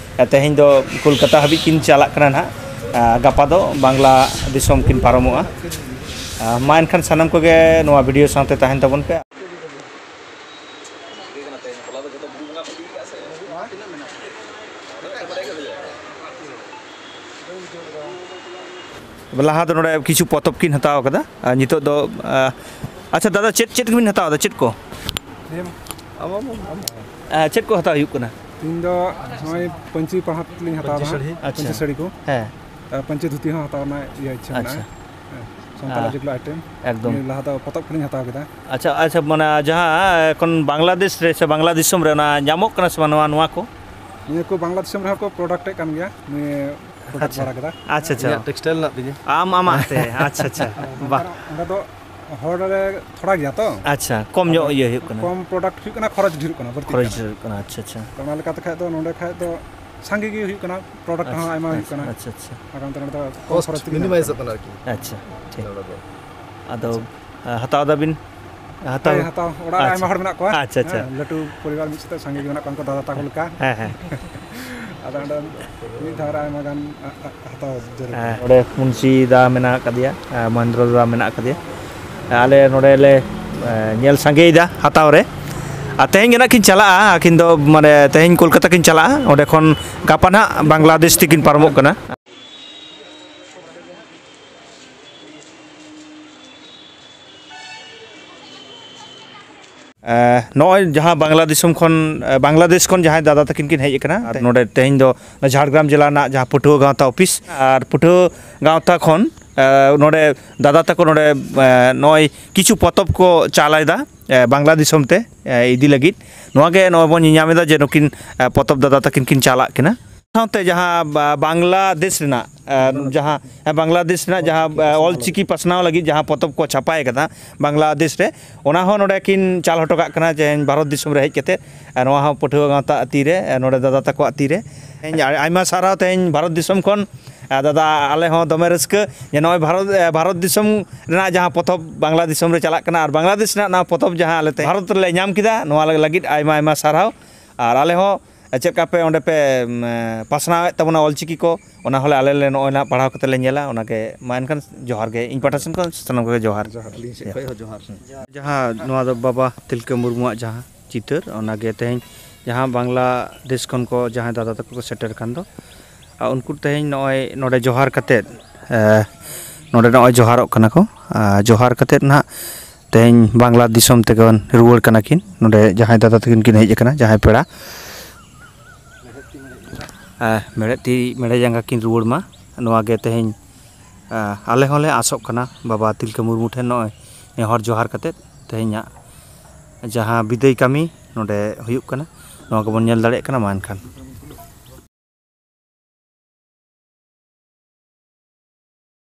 ᱛᱮᱦᱮᱧ ᱫᱚ ᱠᱳᱞᱠᱟᱛᱟ ᱦᱟᱹᱵᱤᱡ ᱠᱤᱱ ᱪᱟᱞᱟᱜ ᱠᱟᱱᱟ ᱱᱟᱦᱟᱜ᱾ ᱜᱟᱯᱟ ᱫᱚ ᱵᱟᱝᱞᱟ ᱫᱤᱥᱚᱢ ᱠᱤᱱ ᱯᱟᱨᱚᱢᱚᱜᱼᱟ᱾ ᱢᱟ ᱮᱱᱠᱷᱟᱱ ᱥᱟᱱᱟᱢ ᱠᱚᱜᱮ ᱱᱚᱣᱟ ᱵᱷᱤᱰᱤᱭᱳ ᱥᱟᱶᱛᱮ ᱛᱟᱦᱮᱱ ᱛᱟᱵᱚᱱ ᱯᱮ᱾ ᱞᱟᱦᱟ ᱫᱚ ᱱᱚᱰᱮ ᱠᱤᱪᱷᱩ ᱯᱚᱛᱚᱵ ᱠᱤᱱ ᱦᱟᱛᱟᱣ ᱠᱟᱫᱟ, ᱟᱨ ᱱᱤᱛᱚᱜ ᱫᱚ, ᱟ, ᱟᱪᱪᱷᱟ ᱫᱟᱫᱟ, ᱪᱮᱫ, ᱪᱮᱫ ᱠᱚᱵᱤᱱ ᱦᱟᱛᱟᱣ ᱮᱫᱟ, ᱪᱮᱫ ᱠᱚ? ᱟᱢ, ᱟᱢ, ᱟᱢ, ᱟᱢ᱾ ᱟ, ᱪᱮᱫ ᱠᱚ ᱦᱟᱛᱟᱣ ᱦᱩᱭᱩᱜ ᱠᱟᱱᱟ? ᱤᱧ ᱫᱚ ᱱᱚᱜᱼᱚᱭ ᱯᱟᱹᱧᱪᱤ ᱯᱟᱲᱦᱟᱴ ᱞᱤᱧ ᱦᱟᱛᱟᱣ ᱯᱟᱹᱧᱪᱤ ᱫᱟ᱾ ᱥᱟᱹᱲᱤ? ᱟᱪᱪᱷᱟ᱾ ᱯᱟᱹᱧᱪᱤ ᱥᱟᱹᱲᱤ ᱠᱚ᱾ ᱦᱮᱸ᱾ ᱟᱨ ᱯᱟᱹᱧᱪᱤ ᱫᱷᱩᱛᱤ ᱦᱚᱸ ᱦᱟᱛᱟᱣ ᱨᱮᱱᱟᱜ ᱤᱭᱟᱹ ᱤᱪᱪᱷᱟᱹ ᱟᱪᱪᱷᱟ᱾ ᱢᱮᱱᱟᱜᱼᱟ᱾ ᱦᱮᱸ, ᱥᱟᱱᱛᱟᱲᱟᱜ ᱟ, ᱡᱮᱜᱩᱞᱳ item᱾ ᱮᱠᱫᱚᱢ᱾ ᱱᱤᱭᱟᱹ ᱞᱟᱦᱟ ᱫᱚ ᱯᱚᱛᱚᱵ ᱠᱚᱞᱤᱧ ᱦᱟᱛᱟᱣ ᱠᱮᱫᱟ᱾ ᱟᱪᱪᱷᱟ, ᱟᱪᱪᱷᱟ, ᱢᱟᱱᱮ ᱡᱟᱦᱟᱸ ᱮᱠᱷᱚᱱ ᱵᱟᱝᱞᱟᱫᱮᱥ ᱨᱮ ᱥᱮ ᱵᱟᱝᱞᱟ ᱫᱤᱥᱚᱢ ᱨᱮ ᱚᱱᱟ ᱧᱟᱢᱚᱜ ᱠᱟᱱᱟ ᱥᱮ ᱵᱟᱝ ᱱᱚᱣᱟ, ᱱᱚᱣᱟ ᱠᱚ? ᱱᱤᱭᱟᱹ ᱠᱚ ᱵᱟᱝᱞᱟ ᱫᱤᱥᱚᱢ ᱨᱮᱦᱚᱸ ᱠᱚ product ᱮᱫ ᱠᱟᱱ ᱜᱮᱭᱟ, ᱱᱤᱭᱟᱹ product ᱟᱪᱪᱷᱟ᱾ ᱵᱟᱲᱟ ᱠᱮᱫᱟ᱾ ᱟᱪᱪᱷᱟ, ᱟᱪᱪᱷᱟ᱾ ᱤᱧᱟᱹᱜ textile ᱦᱮᱱᱟᱜ ᱛᱤᱧᱟᱹ᱾ ᱟᱢ ᱟᱢᱟᱜ ᱛᱮ, ᱟᱪᱪᱷᱟ, ᱟᱪᱪᱷᱟ᱾ ᱟᱨ ᱵᱟᱦ᱾ ᱚᱸᱰᱮ ᱫᱚ ᱦᱚᱲ ᱨᱮ ᱛᱷᱚᱲᱟ ᱜᱮᱭᱟ ᱛᱚ᱾ ᱟᱪᱪᱷᱟ, ᱠᱚᱢ ᱧᱚᱜ ᱟᱫᱚ ᱤᱭᱟᱹ ᱦᱩᱭᱩᱜ ᱠᱟᱱᱟ᱾ ᱠᱚᱢ product ᱦᱩᱭᱩᱜ ᱠᱟᱱᱟ, ᱠᱷᱚᱨᱚᱪ ᱰᱷᱮᱨᱚᱜ ᱠᱟᱱᱟ, ᱵᱟᱹᱲᱛᱤᱜ ᱠᱷᱚᱨᱚᱪ ᱠᱟᱱᱟ᱾ ᱰᱷᱮᱨᱚᱜ ᱠᱟᱱᱟ, ᱟᱪᱪᱷᱟ, ᱟᱪᱪᱷᱟ᱾ ᱛᱚ ᱚᱱᱟ ᱞᱮᱠᱟᱛᱮ ᱠᱷᱟᱡ ᱫᱚ ᱱᱚᱸᱰᱮ ᱠᱷᱟᱡ ᱫᱚ ᱥᱟᱸᱜᱮ ᱜᱮ ᱦᱩᱭᱩᱜ ᱠᱟᱱᱟ, product ᱟᱪᱪᱷᱟ, ᱦᱚᱸ ᱟᱭᱢᱟ ᱦᱩᱭᱩᱜ ᱟᱪᱪᱷᱟ, ᱠᱟᱱᱟ᱾ ᱟᱪᱪᱷᱟ, ᱟᱪᱪᱷᱟ᱾ ᱟᱨ ᱚᱱᱛᱮ ᱨᱮ ᱫᱚ ᱠᱚᱢ cost ᱠᱷᱚᱨᱚᱪ ᱛᱮᱜᱮ ᱧᱟᱢᱚᱜ minimizeᱚᱜ ᱠᱟᱱᱟ᱾ ᱠᱟᱱᱟ ᱟᱨᱠᱤ᱾ ᱟᱪᱪᱷᱟ, ᱴᱷᱤᱠ᱾ ᱱᱚᱰᱮ ᱫᱚ᱾ ᱟᱫᱚ, ᱟᱪᱪᱷᱟ᱾ ᱟ, ᱦᱟᱛᱟᱣ ᱫᱟᱵᱤᱱ? ᱦᱟᱛᱟᱣ? ᱦᱮᱸ, ᱦᱟᱛᱟᱣ᱾ ᱚᱲᱟᱜ ᱨᱮ ᱟᱪᱪᱷᱟ᱾ ᱟᱭᱢᱟ ᱦᱚᱲ ᱢᱮᱱᱟᱜ ᱠᱚᱣᱟ᱾ ᱟᱪᱪᱷᱟ, ᱟᱪᱪᱷᱟ᱾ ᱦᱮᱸ, ᱞᱟᱹᱴᱩ ᱯᱚᱨᱤᱵᱟᱨ ᱢᱤᱫ ᱥᱟᱛᱮ ᱥᱟᱸᱜᱮ ᱜᱮ ᱢᱮᱱᱟᱜ ᱠᱚᱣᱟ, ᱩᱱᱠᱩ ᱫᱟᱫᱟ ᱛᱟᱠᱚ ᱞᱮᱠᱟ᱾ ᱦᱮᱸ, ᱦᱮᱸ᱾ ᱟᱫᱚ ᱚᱸᱰᱮ ᱢᱤᱫ ᱫᱷᱟᱣ ᱨᱮ ᱟᱭᱢᱟ ᱜᱟᱱ, ᱟ, ᱟ, ᱦᱟᱛᱟᱣ ᱡᱟᱹᱨᱩᱲ ᱦᱮᱸ, ᱠᱟᱱᱟ᱾ ᱱᱚᱰᱮ ᱢᱩᱱᱥᱤ ᱫᱟ ᱢᱮᱱᱟᱜ ᱟᱠᱟᱫᱮᱭᱟ, ᱟ, ᱢᱚᱦᱮᱱᱫᱨᱚ ᱫᱟ ᱢᱮᱱᱟᱜ ᱟᱠᱟᱫᱮᱭᱟ᱾ ᱟᱞᱮ ᱱᱚᱰᱮ ᱞᱮ, ᱮ, ᱧᱮᱞ ᱥᱟᱸᱜᱮᱭᱮᱫᱟ ᱦᱟᱛᱟᱣ ᱨᱮ᱾ ᱟᱨ ᱛᱮᱦᱮᱧ ᱜᱮ ᱱᱟᱜ ᱠᱤᱱ ᱪᱟᱞᱟᱜᱼᱟ, ᱟᱹᱠᱤᱱ ᱫᱚ, ᱢᱟᱱᱮ, ᱛᱮᱦᱮᱧ ᱠᱳᱞᱠᱟᱛᱟ ᱠᱤᱱ ᱪᱟᱞᱟᱜᱼᱟ, ᱚᱸᱰᱮ ᱠᱷᱚᱱ ᱜᱟᱯᱟ ᱱᱟᱜ ᱵᱟᱝᱞᱟᱫᱮᱥ ᱛᱮᱠᱤᱱ ᱯᱟᱨᱚᱢᱚᱜ ᱠᱟᱱᱟ᱾ ᱮ, ᱱᱚᱜᱼᱚᱭ ᱡᱟᱦᱟᱸ ᱵᱟᱝᱞᱟ ᱫᱤᱥᱚᱢ ᱠᱷᱚᱱ, ᱮ, ᱵᱟᱝᱞᱟᱫᱮᱥ ᱠᱷᱚᱱ ᱡᱟᱦᱟᱸᱭ ᱫᱟᱫᱟ ᱛᱟᱹᱠᱤᱱ ᱠᱤᱱ ᱦᱮᱡ ᱟᱠᱟᱱᱟ, ᱟᱨ ᱱᱚᱰᱮ ᱛᱮᱦᱮᱧ ᱫᱚ ᱡᱷᱟᱲᱜᱨᱟᱢ ᱡᱮᱞᱟ ᱨᱮᱱᱟᱜ ᱡᱟᱦᱟᱸ ᱯᱟᱹᱴᱷᱩᱣᱟᱹ ᱜᱟᱶᱛᱟ ᱚᱯᱷᱤᱥ, ᱟᱨ ᱯᱟᱹᱴᱷᱩᱣᱟᱹ ᱜᱟᱶᱛᱟ ᱠᱷᱚᱱ ᱱᱚᱰᱮ ᱫᱟᱫᱟ ᱛᱟᱠᱚ ᱱᱚᱰᱮ ᱱᱚᱜᱼᱚᱭ ᱠᱤᱪᱷᱩ ᱯᱚᱛᱚᱵ ᱠᱚ ᱪᱟᱞ ᱮᱫᱟ ᱵᱟᱝᱞᱟ ᱫᱤᱥᱚᱢ ᱛᱮ ᱤᱫᱤ ᱞᱟᱹᱜᱤᱫ᱾ ᱱᱚᱣᱟ ᱜᱮ ᱱᱚᱜᱼᱚᱭ ᱵᱚᱱ ᱧᱮᱧᱟᱢ ᱮᱫᱟ ᱡᱮ ᱱᱩᱠᱤᱱ ᱯᱚᱛᱚᱵ ᱫᱟᱫᱟ ᱛᱟᱹᱠᱤᱱ ᱠᱤᱱ ᱪᱟᱞᱟᱜ ᱠᱟᱱᱟ᱾ ᱥᱟᱶᱛᱮ ᱡᱟᱦᱟᱸ ᱵᱟᱝᱞᱟᱫᱮᱥ ᱨᱮᱱᱟᱜ ᱡᱟᱦᱟᱸ ᱵᱟᱝᱞᱟᱫᱮᱥ ᱨᱮᱱᱟᱜ ᱡᱟᱦᱟᱸ ᱚᱞᱪᱤᱠᱤ ᱯᱟᱥᱱᱟᱣ ᱞᱟᱹᱜᱤᱫ ᱡᱟᱦᱟᱸ ᱯᱚᱛᱚᱵ ᱠᱚ ᱪᱷᱟᱯᱟᱭ ᱠᱟᱫᱟ ᱵᱟᱝᱞᱟᱫᱮᱥ ᱨᱮ, ᱚᱱᱟ ᱦᱚᱸ ᱱᱚᱰᱮ ᱠᱤᱱ ᱪᱟᱞ ᱦᱚᱴᱚ ᱠᱟᱜ ᱠᱟᱱᱟ ᱛᱮᱦᱮᱧ ᱵᱷᱟᱨᱚᱛ ᱫᱤᱥᱚᱢ ᱨᱮ ᱦᱮᱡ ᱠᱟᱛᱮ᱾ ᱱᱚᱣᱟ ᱦᱚᱸ ᱯᱟᱹᱴᱷᱩᱣᱟᱹ ᱜᱟᱶᱛᱟ ᱛᱤᱨᱮ, ᱱᱚᱰᱮ ᱫᱟᱫᱟ ᱛᱟᱠᱚᱣᱟᱜ ᱛᱤᱨᱮ᱾ ᱛᱮᱦᱮᱧ ᱟᱭᱢᱟ ᱥᱟᱨᱦᱟᱣ ᱛᱮᱦᱮᱧ ᱵᱷᱟᱨᱚᱛ ᱫᱤᱥᱚᱢ ᱠᱷᱚᱱ᱾ ᱫᱟᱫᱟ, ᱟᱞᱮ ᱦᱚᱸ ᱫᱚᱢᱮ ᱨᱟᱹᱥᱠᱟᱹ ᱡᱮ ᱱᱚᱜᱼᱚᱭ ᱵᱷᱟᱨᱚᱛ ᱵᱷᱟᱨᱚᱛ ᱫᱤᱥᱚᱢ ᱨᱮᱱᱟᱜ ᱡᱟᱦᱟᱸ ᱯᱚᱛᱚᱵ ᱵᱟᱝᱞᱟ ᱫᱤᱥᱚᱢ ᱨᱮ ᱪᱟᱞᱟᱜ ᱠᱟᱱᱟ ᱟᱨ ᱵᱟᱝᱞᱟᱫᱮᱥ ᱨᱮᱱᱟᱜ ᱱᱚᱣᱟ ᱯᱚᱛᱚᱵ ᱡᱟᱦᱟᱸ ᱟᱞᱮ ᱛᱮ ᱵᱷᱟᱨᱚᱛ ᱨᱮᱞᱮ ᱧᱟᱢ ᱠᱮᱫᱟ, ᱱᱚᱣᱟ ᱞᱟᱹᱜᱤᱫ ᱟᱭᱢᱟ ᱟᱭᱢᱟ ᱥᱟᱨᱦᱟᱣ᱾ ᱟᱨ ᱟᱞᱮ ᱦᱚᱸ ᱪᱮᱫ ᱞᱮᱠᱟ ᱯᱮ ᱚᱸᱰᱮ ᱯᱮ ᱯᱟᱥᱱᱟᱣᱮᱫ ᱛᱟᱵᱚᱱᱟ ᱚᱞᱪᱤᱠᱤ ᱠᱚ, ᱚᱱᱟ ᱦᱚᱸᱞᱮ ᱟᱞᱮ ᱞᱮ ᱱᱚᱜᱼᱚᱭ ᱱᱟᱜ ᱯᱟᱲᱦᱟᱣ ᱠᱟᱛᱮ ᱞᱮ ᱧᱮᱞᱟ᱾ ᱚᱱᱟᱜᱮ ᱢᱟ ᱮᱱᱠᱷᱟᱱ ᱡᱚᱦᱟᱨ ᱜᱮ, ᱤᱧ ᱯᱟᱦᱴᱟ ᱥᱮᱱ ᱠᱷᱚᱱ ᱥᱟᱱᱟᱢ ᱠᱚᱜᱮ ᱡᱚᱦᱟᱨ᱾ ᱡᱚᱦᱟᱨ, ᱟᱹᱞᱤᱧ ᱥᱮᱫ ᱠᱷᱚᱱ ᱦᱚᱸ ᱡᱚᱦᱟᱨ᱾ ᱡᱟᱦᱟᱸ ᱱᱚᱣᱟ ᱫᱚ ᱵᱟᱵᱟ ᱛᱤᱞᱠᱟᱹ ᱢᱩᱨᱢᱩᱣᱟᱜ ᱡᱟᱦᱟᱸ ᱪᱤᱛᱟᱹᱨ, ᱚᱱᱟᱜᱮ ᱛᱮᱦᱮᱧ ᱡᱟᱦᱟᱸ ᱵᱟᱝᱞᱟᱫᱮᱥ ᱠᱷᱚᱱ ᱠᱚ ᱡᱟᱦᱟᱸᱭ ᱫᱟᱫᱟ ᱛᱟᱠᱚ ᱠᱚ ᱥᱮᱴᱮᱨ ᱟᱠᱟᱱ ᱫᱚ, ᱟᱨ ᱩᱱᱠᱩ ᱛᱮᱦᱮᱧ ᱱᱚᱜᱼᱚᱭ ᱱᱚᱰᱮ ᱡᱚᱦᱟᱨ ᱠᱟᱛᱮᱫ, ᱮ, ᱱᱚᱰᱮ ᱱᱚᱜᱼᱚᱭ ᱡᱚᱦᱟᱨᱚᱜ ᱠᱟᱱᱟ ᱠᱚ᱾ ᱟᱨ ᱡᱚᱦᱟᱨ ᱠᱟᱛᱮᱫ ᱱᱟᱦᱟᱜ ᱛᱮᱦᱮᱧ ᱵᱟᱝᱞᱟ ᱫᱤᱥᱚᱢ ᱛᱮᱜᱮ ᱵᱚᱱ ᱨᱩᱣᱟᱹᱲ ᱠᱟᱱᱟ ᱠᱤᱱ᱾ ᱱᱚᱰᱮ ᱡᱟᱦᱟᱸᱭ ᱫᱟᱫᱟ ᱛᱟᱹᱠᱤᱱ ᱠᱤᱱ ᱦᱮᱡ ᱟᱠᱟᱱᱟ, ᱡᱟᱦᱟᱸᱭ ᱯᱮᱲᱟ, ᱮ, ᱢᱮᱲᱦᱮᱫ ᱛᱤ ᱢᱮᱲᱦᱮᱫ ᱡᱟᱸᱜᱟ ᱠᱤᱱ ᱨᱩᱣᱟᱹᱲ ᱢᱟ, ᱱᱚᱣᱟ ᱜᱮ ᱛᱮᱦᱮᱧ ᱟᱞᱮ ᱦᱚᱸᱞᱮ ᱟᱥᱚᱜ ᱠᱟᱱᱟ ᱵᱟᱵᱟ ᱛᱤᱞᱠᱟᱹ ᱢᱩᱨᱢᱩ ᱴᱷᱮᱱ ᱱᱚᱜᱼᱚᱭ ᱱᱮᱦᱚᱨ ᱡᱚᱦᱟᱨ ᱠᱟᱛᱮᱫ ᱛᱮᱦᱮᱧᱟᱜ ᱡᱟᱦᱟᱸ ᱵᱤᱫᱟᱹᱭ ᱠᱟᱹᱢᱤ ᱱᱚᱰᱮ ᱦᱩᱭᱩᱜ ᱠᱟᱱᱟ, ᱱᱚᱣᱟ ᱜᱮᱵᱚᱱ ᱧᱮᱞ ᱫᱟᱲᱮᱭᱟᱜ ᱠᱟᱱᱟ᱾ ᱢᱟ ᱮᱱᱠᱷᱟᱱ